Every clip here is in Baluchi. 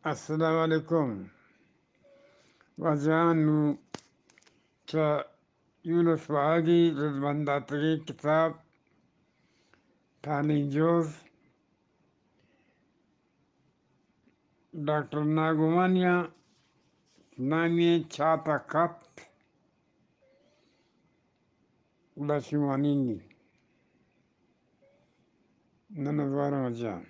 السلام علیکم۔ واجہاں، نوں چہ یونس واہگی رضبند داتگیں کتاب تھانیں جوز ڈاکٹر ناگومانیاں نامی چاتا کپت، گڑا شموانی نی ننزواروں جان۔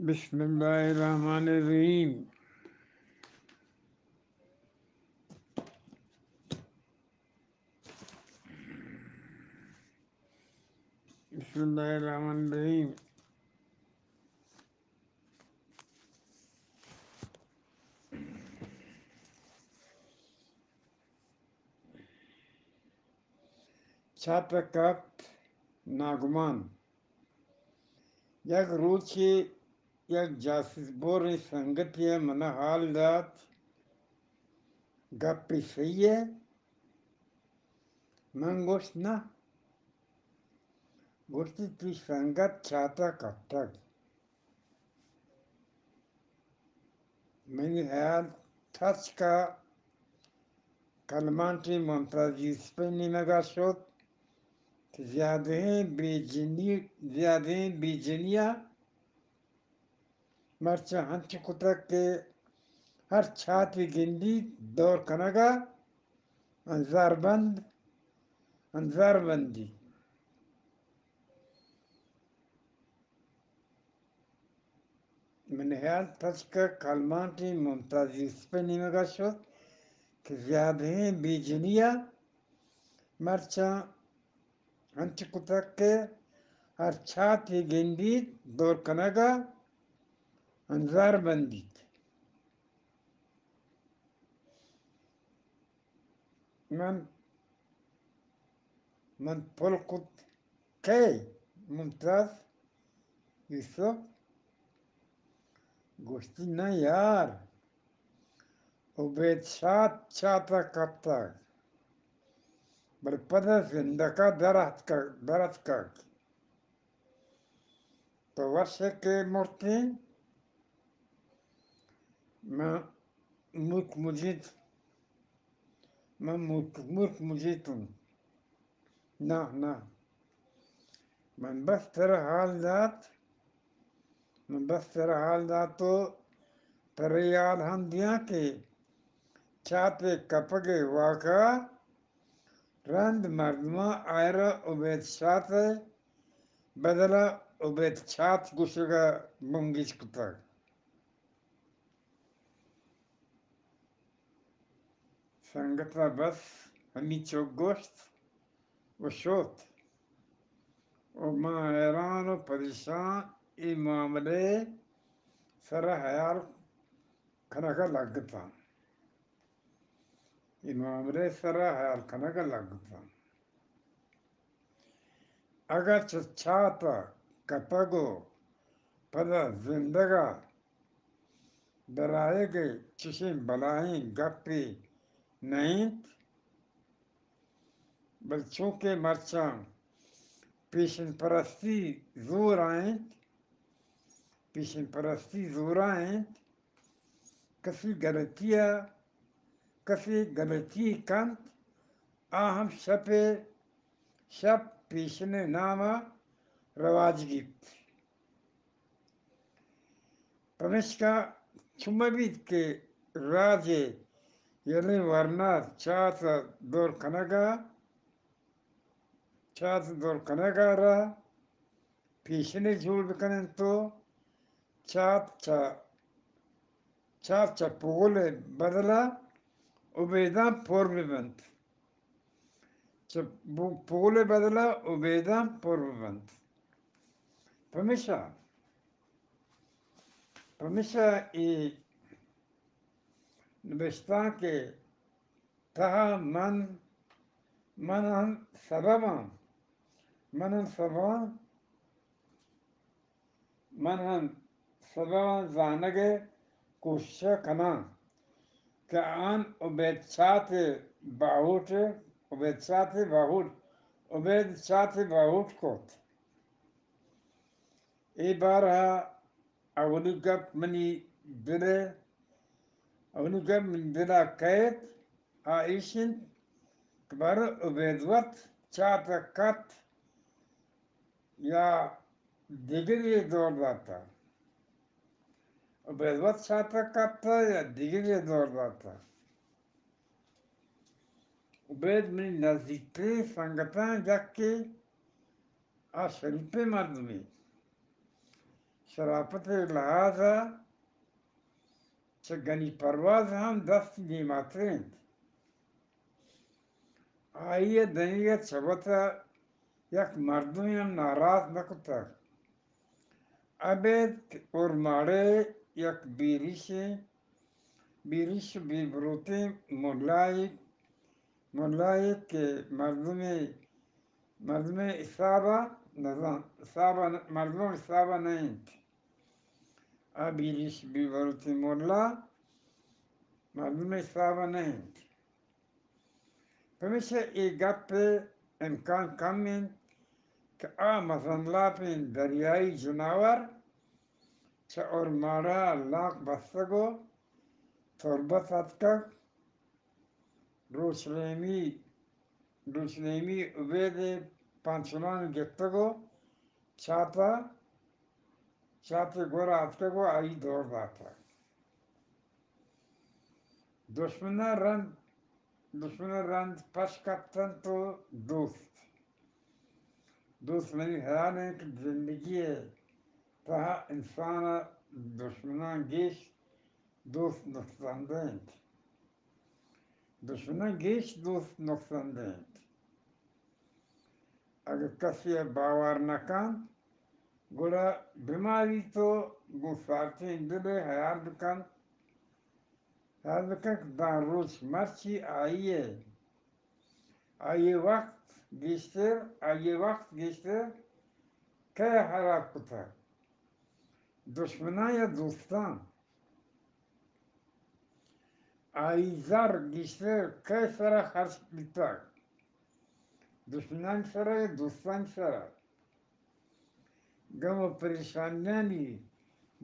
بسم اللہ الرحمن الرحیم۔ بسم اللہ الرحمن الرحیم۔ چاتا کپت ناگمان۔ یک روچے یک جاسوس بوریں سنگتے ء من ء حال دات، گپے سہی ء؟ من گوشت، نہ۔ گوشتی، تئی سنگت چاتا کپتگ۔ منی ہیال تچک ء کلمانٹیں ممتاز یوسف ء نیمگ ء شت کہ زیادہیں بے جنی، زیادہیں بے جنی ء مرچاں انچو کتگ کہ ہر چاتے گندیت دور کنگ ء انزار بند، انزار بندی۔ من ہیال تچک ء کلمانٹیں ممتاز یوسف ء نیمگ ء شت کہ زیادہیں بے جنی ء مرچاں انچو کتگ کہ ہر چاتے گندیت دور کنگ ء انزار بندیت۔ من، من پل کت، کئے؟ ممتاز یوسف گوشتی، نہ یار، عبید شات چاتا کپتگ، بلے پدا زندگ ء در اتکگ، در اتکگ۔ تو وش ئے کہ مرتیں؟ من موک مجیت، من موک، موک مجیتوں۔ نہ، نہ۔ من بس ترا حال دات، من بس ترا حال دات و ترا یاد ہم دیاں کہ چاتے کپگ ء واقعہ رند مردماں آئرا عبید شات ء بدلا عبید چات گوشگ ء بنگیج کتگ۔ سنگت ء بس ہمی چک گوشت و شت و من حیران و پریشان اے معاملہ ء سرا حیال کنگ ء لگتاں۔ اے معاملہ ء سرا حیال کنگ ء لگتاں۔ اگاں چہ چات ء کپگ و پدا زندگ ء درآیگ ء چشیں بلاہیں گپے نہ انت، بلے چونکہ مرچاں پیشن پرستی زور ء انت، پیشن پرستی زور ء انت، کسی غلطی ء، کسی غلطی کنت، آ ہم شپ ء شپ پیشن ء نام ء رواج گیپت۔ پمیشکا چو مہ بیت کہ راج ء یلیں ورنا چات ء دور کنگ ء، چات ء دور کنگ ء را پیشنے جوڑ بکن انت و چات چہ، چات چہ پول ء بدل ء ابیداں پر بہ بنت۔ چہ بو-، پول ء بدل ء ابیداں پر بہ بنت۔ پمیشا، پمیشا اے نبشتانک ء تہا من، من ہم سبباں، من ہم سبباں، من ہم سبباں زانگ ء کوشش ء کناں کہ آن عبید چات ء باہوٹ، عبید چات ء باہوٹ عبید چاتے باہوٹ کت۔ اے بارہ ءَ اولی گپ منی دل ءَ، اولی گپ منی دل ءَ کئیت، آ ایش انت کہ بارو عبید وت چات ءَ کت یا دگرے دور داتہ۔ عبید وت چات ءَ کت یا دگرے دور داتہ۔ عبید منی نزیکترین سنگتاں یکے، آ شریفیں مردمے، شرافت ءِ لحاظ ءَ چہ گنی پرواز ہم دست دیماتر انت۔ آئی ءَ دنیگ ءَ چہ وت ءَ یک مردمے ہم ناراض نہ کتگ۔ ابید اورماڑہ ءِ یک بے ریشیں، بے ریش ءُ بے بروتیں ملائے، ملائے کہ مردمے، مردمے حساب ءَ نزان، حساب ءَ نہ، مردم حساب ءَ نہ انت۔ آ بے ریش بے بروتیں ملا مردمے حساب ءَ نہ انت۔ پمیشا اے گپ ءِ امکان کم انت کہ آ مزن لاپیں دریائی جناور چہ اورماڑہ ءَ لانک بستگ ءُ تربت اتکگ، روچ نیمی، روچ نیمی عبید ءِ پانچمان گپتگ ءُ چات ءَ، چات ءِ گور ءَ اتکگ ءُ آئی دور داتگ۔ دشمناں رند، دشمناں رند پش کپتنت ءُ دوست، دوست منی خیال انت کہ زندگی ءِ تہا انسان ءَ دشمناں گیش دوست نقصان دہ انت۔ دشمناں گیش دوست نقصان دہ انت۔ اگہ کسے ءَ باور نہ کنت، گڑا بماریت ءُ گوں سارتیں دل ءَ ہیال بکنت، ہیال بکنت کہ داں روچ مرچی آئی ءِ، آئی ءِ وقت گیشتر، آئی ءِ وقت گیشتر کئے ءَ ہراب کتگ؟ دشمناں یا دوستاں؟ آئی زر گیشتر کئے سرا خرچ بیتگ؟ دشمنانی سرا یا دوستانی سرا؟ گم ءُ پریشانیانی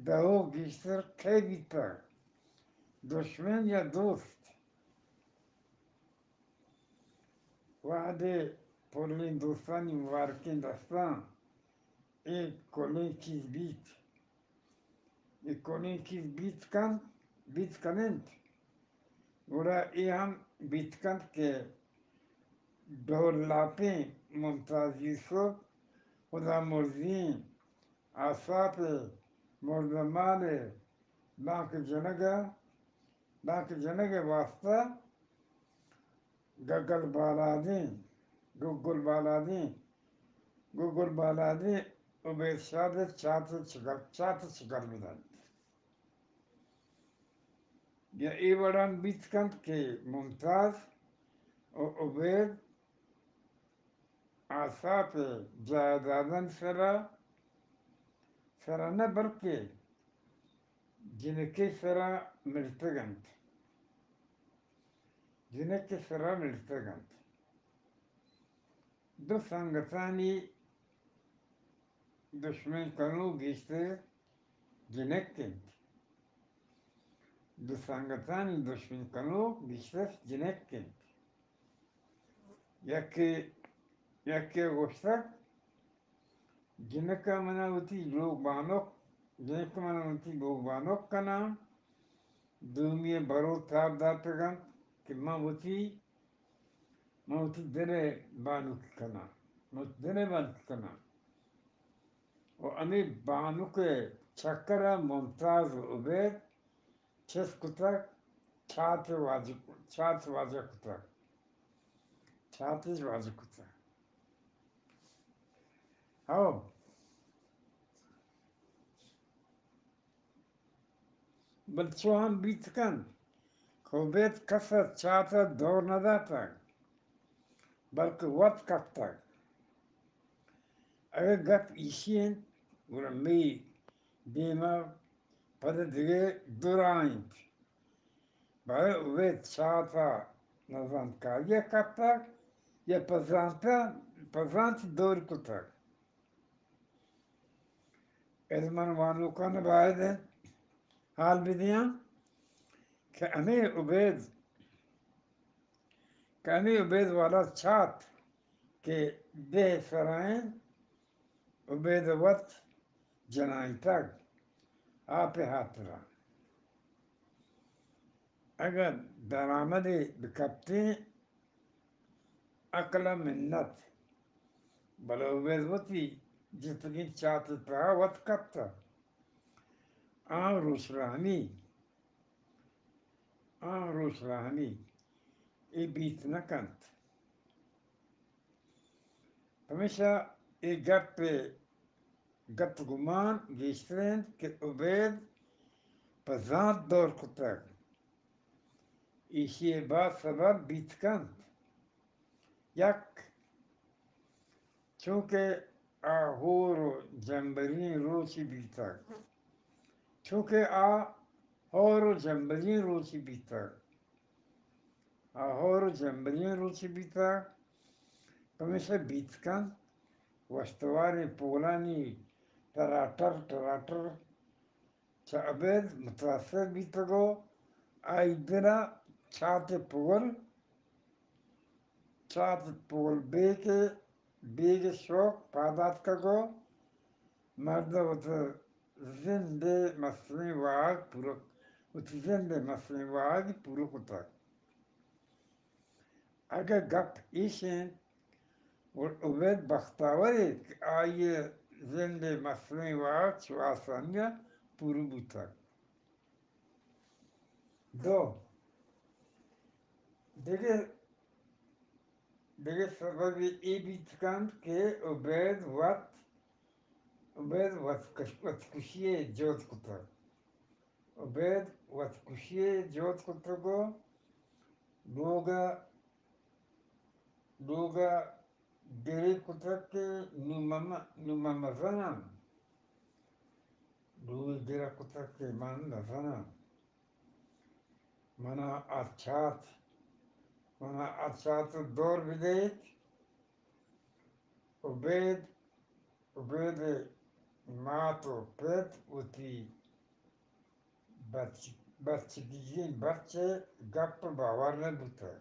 دہو گیشتر کئے بیتگ؟ دشمن یا دوست؟ وہدے پلیں دوستانی مبارکیں دستاں اے کلیں چیز بیت، اے کلیں چیز بیت کنت، بیت کن انت، گڑا اے ہم بیت کنت کہ ڈول لاپیں ممتاز یوسف، خدا مرزی، آساپ ءِ مردمال ءِ بانک جنگ ءَ، بانک جنگ ءِ واستہ گگل بالادیں، گگل بالادیں، گگل بالادیں عبید شاد ءِ چات ءِ چگل، چات ءِ چگل بدنت۔ یا اے وڑ ہم بیت کنت کہ ممتاز ءُ عبید آساپ ءِ جائیدادانی سرا، سرا نہ بلکہ جنکے سرا ملتگ انت، جنکے سرا ملتگ انت۔ دو سنگتانی دشمن کنوک گیشتر جنک انت۔ دو سنگتانی دشمن کنوک گیشتر جنک انت۔ یکے، یکے گوشتگ، جنک ءَ من ءَ وتی لوگ بانک، جنک ءَ من ءَ وتی لوگ بانک کناں۔ دومی ءَ برو تاب داتگ انت کہ من وتی، من وتی دل ءِ بانکی کناں، من وتی دل ءِ بانکی کناں۔ ءُ ہمے بانک ءِ چکر ءَ ممتاز ءُ عبید چست کتگ، چات ءَ واجہ، چات ءَ واجہ کتگ، چات ءَ واجہ کتگ۔ ہو۔ بل چو ہم بیت کنت کہ عبید کس ءَ چات ءَ دور نہ داتگ، بلکہ وت کپتگ۔ اگہ گپ ایشی انت، گڑا مئے دیم ءَ پد دگہ دو راہ انت۔ باریں عبید چات ءَ نزانتکاری ءَ کپتگ یا پہ زانت ءَ، پہ زانت دور کتگ۔ اے من وانوکان باید انت حال بدیاں کہ ہمے عبید، کہ ہمے عبید والا چات کہ دہ سرائیں عبید وت جنائینتگ، آ پہ ہاترا اگاں درآمدے بکپتیں، عقل ء منت، بلے عبید وتی جتگیں چات ء تہا وت کپتہ۔ آ روشراہمی، آ روشراہمی اے بیت نہ کنت۔ پمیشا اے گپ ء گت گمان گیشتر انت کہ عبید پہ زانت دور کتگ۔ ایشی ء باز سبب بیت کنت۔ یک، چونکہ آ ہور و جمبریں روچے بیتگ۔ چونکہ آ ہور و جمبریں روچے بیتگ۔ آ ہور و جمبریں روچے بیتگ۔ پمیشا بیت کنت، وشتواریں پولانی ٹراٹر ٹراٹر چہ ابید متاثر بیتگ و آئی دل ء چات ء پول، چات ء پول بیگ ء، بیگ ء شوق پاد آتکگ و مرد ء وت زند ء مستریں واہگ پورا، وتی زند ء مستریں واہگ پورا کتگ۔ اگہ گپ ایش انت، گڑا ابید بختاورے کہ آئی ء زند ء مستریں واہگ چو آسانی ء پورو بوتگ۔ دو، دگہ، دگہ سببے اے بیت کنت کہ ابید وت، ابید وت کش-، وت کشی ء جہد کتگ۔ ابید وت کشی ء جہد کتگ و لوگ ء، لوگ ء گرے کتگ کہ نوں من، نوں من مزناں، لوگ ء گرے کتگ کہ من نزناں۔ منا آ چات، منا آ چات دور بدئیت۔ ابید، ابید ء مات و پت وتی بچ-، بچگیگیں بچ ء گپ ء باور نہ بوتگ۔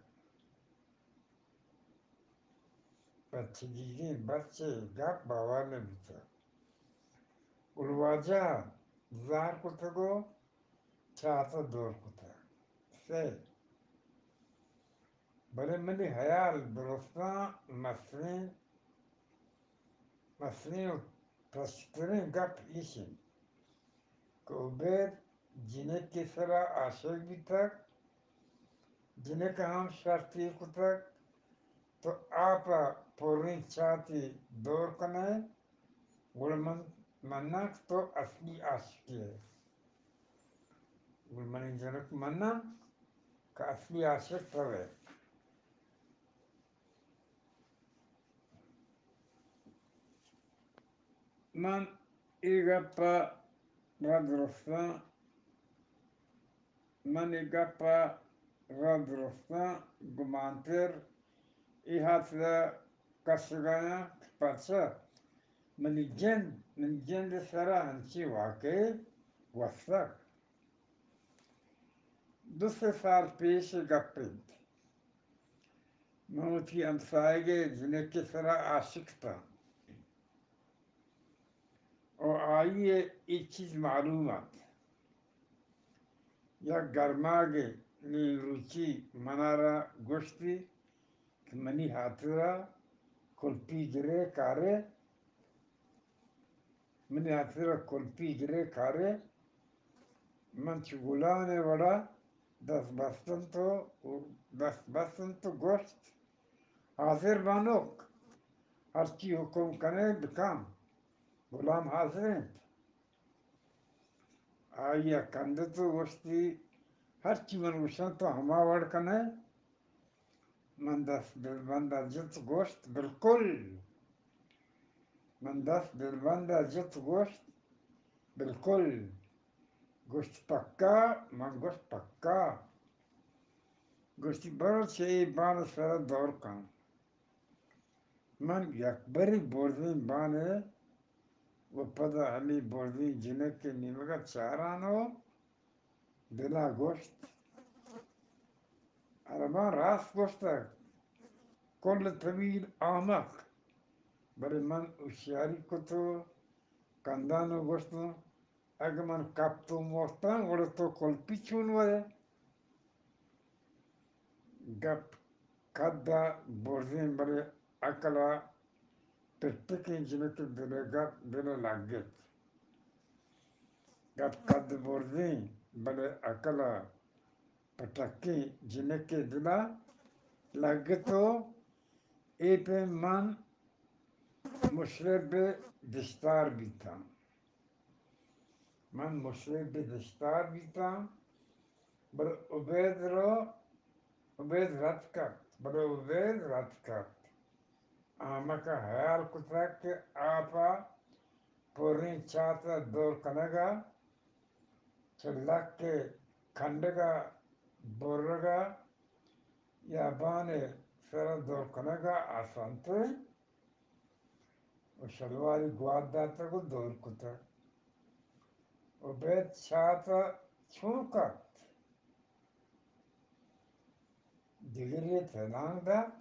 بچگیگیں بچ ء گپ باور نہ بوتگ۔ گل واجہ زہر کتگ و چات ء دور کتگ۔ سے، بلے منی ہیال درستاں مستریں، مستریں و تچکتریں گپ ایش انت کہ عبید جنکے سرا عاشق بیتگ، جنک ء ہم شرطی کتگ، تو آپ ء پریں چاتی دور کنئے، گڑا من مناں کہ تو اصلی عاشقے ئے۔ گڑا منی جنک مناں کہ اصلی عاشق تو ئے۔ من اے گپ ء را درستاں، من اے گپ ء را درستاں گمانتر اے ہاترا کشگ ء آں کہ پرچا منی جند، منی جند ء سرا انچیں واقعے گوستگ۔ دو سے سال پیش ء گپ انت۔ من وتی ہمساہگ ء جنکے سرا عاشق اتاں و آئی ء اے چیز معلوم ات۔ یک گرماگے نیمروچی منارا گوشتی کہ منی ہاترا کلپی گرے کارے، منی ہاترا کلپی گرے کارے۔ من چو گلام ء وڑا دست بستنت و، دست بستنت و گوشت، حاضر بانک، ہرچی حکم کنے بکن، گلام حاضر انت۔ آئی ء کندت و گوشتی، ہرچی من گوشاں تو ہما وڑ کنے۔ من دست دلبند ء جت گوشت، بالکل۔ من دست دلبند ء جت گوشت، بالکل۔ گوشت، پکا؟ من گوشت، پکا۔ گوشتی، برو چہ اے بان ء سر ء دور کن۔ من یکبرے برزیں بان ءَ و پدا ہمے برزیں جنک ءِ نیمگ ءَ چاران و دل ءَ گوشت، ارمان راست گوشتگ، کل طویل احمق۔ بلے من ہوشیاری کت و کندان و گوشتوں، اگہ من کپت و مرتاں، گڑا تو کلپی چون ورے؟ گپ کد ءَ برزیں، بلے عقل ءَ پٹکیں جنک ءِ دل ءَ گپ، دل ءَ لگت۔ گپ کد برزیں، بلے عقل ءَ پٹکیں جنک ءِ دل ءَ لگت و اے پیم من مشرف ءِ دشتار بیتاں۔ من مشرف ءِ دشتار بیتاں، بلے عبید رو، عبید رد کپت، بلے عبید رد کپت۔ آمک ءَ ہیال کتگ کہ آپ ءَ پریں چات ءَ دور کنگ ءَ، چہ لک ءِ کنڈگ ءَ برگ ءَ یا بان ءِ سر ءَ دور کنگ ءَ آسانتر انت۔ و شلواری گوات داتگ و دور کتگ۔ عبید چات ءَ چون کپت؟ دگرے تلانک دات۔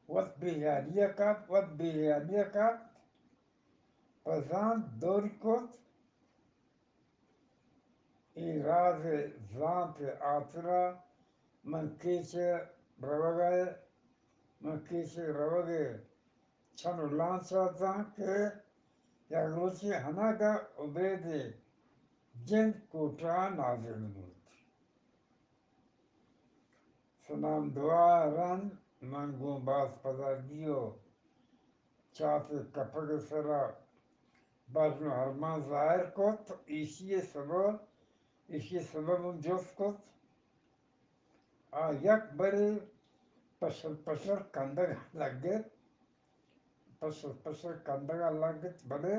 وت بے ہیالی ءَ کپت، وت بے ہیالی ءَ کپت۔ پہ زانت دور کت۔ اے راز ءِ زانت ءِ ہاترا من کیچ ءَ روگ ءَ، من کیچ ءَ روگ ءَ چن و لانچ اتاں کہ یک روچے ہناگہ عبید ءِ جند کوٹہ ءَ نازل بوت۔ سلام دعا ءَ رند من گوں باز پزرگی و چات ءِ کپگ ءِ سرا بژن و ارمان ظاہر کت۔ ایشی ءِ سبب، ایشی ءِ سبب من جست کت۔ آ یک برے پشل پشل کندگ ءَ لگت۔ پشل پشل کندگ ءَ لگت، بلے،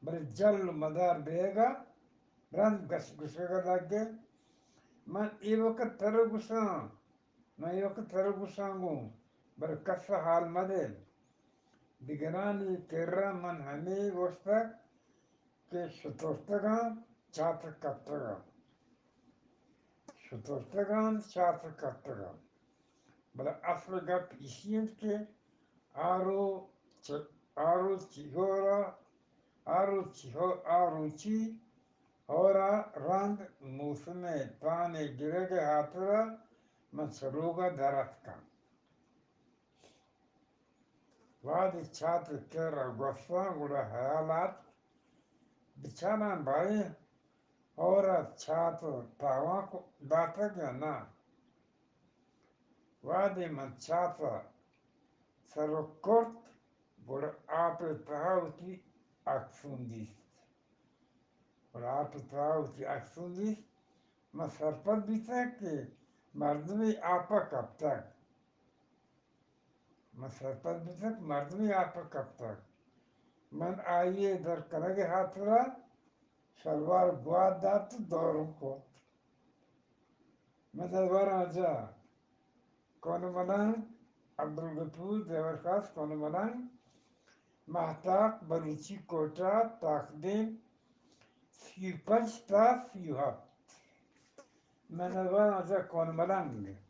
بلے جل و مدار بیگ ءَ رند گش گشگ ءَ لگت۔ من اے وقت ترا گوشاں، من اے وقت ترا گوشاں گوں، بلے کس ءَ حال مدے۔ دگرانی کرا من ہمے گوشتگ کہ شترتگاں چاتک کپتگاں، شترتگاں چاتک کپتگاں۔ بلے اصل گپ ایشی انت کہ آ روچ، آ روچی ہورا، آ روچی ہو-، آ روچی ہورا رند موسم ءِ تانے گرگ ءِ ہاترا من چہ لوگ ءَ در اتکاں۔ وہدے چات ءِ کرا گوستاں، گڑا ہیال ات، بچاراں باریں ہور ءَ چات ءَ تاوان کو-، داتگ یا نہ۔ وہدے من چات ءَ سر کرت، گڑا آپ ءِ تہا وتی عکسون دیست۔ گڑا آپ ءِ تہا وتی عکسون دیست، من سرپد بیتگ کہ مردمے آپ ءَ کپتگ۔ من سرپد بیتگ، مردمے آپ ءَ کپتگ۔ من آئی ءِ در کنگ ءِ ہاترا شلوار گوات دات و دورم کت۔ من نزوراں جا کون ملنگ، عبدالغفور دیورخاص کون ملنگ، ماہتاک بلوچی کوٹہ، تاکدیم سی و پنچ تا سی و ہفت۔ من نزوراں جا کون ملنگ۔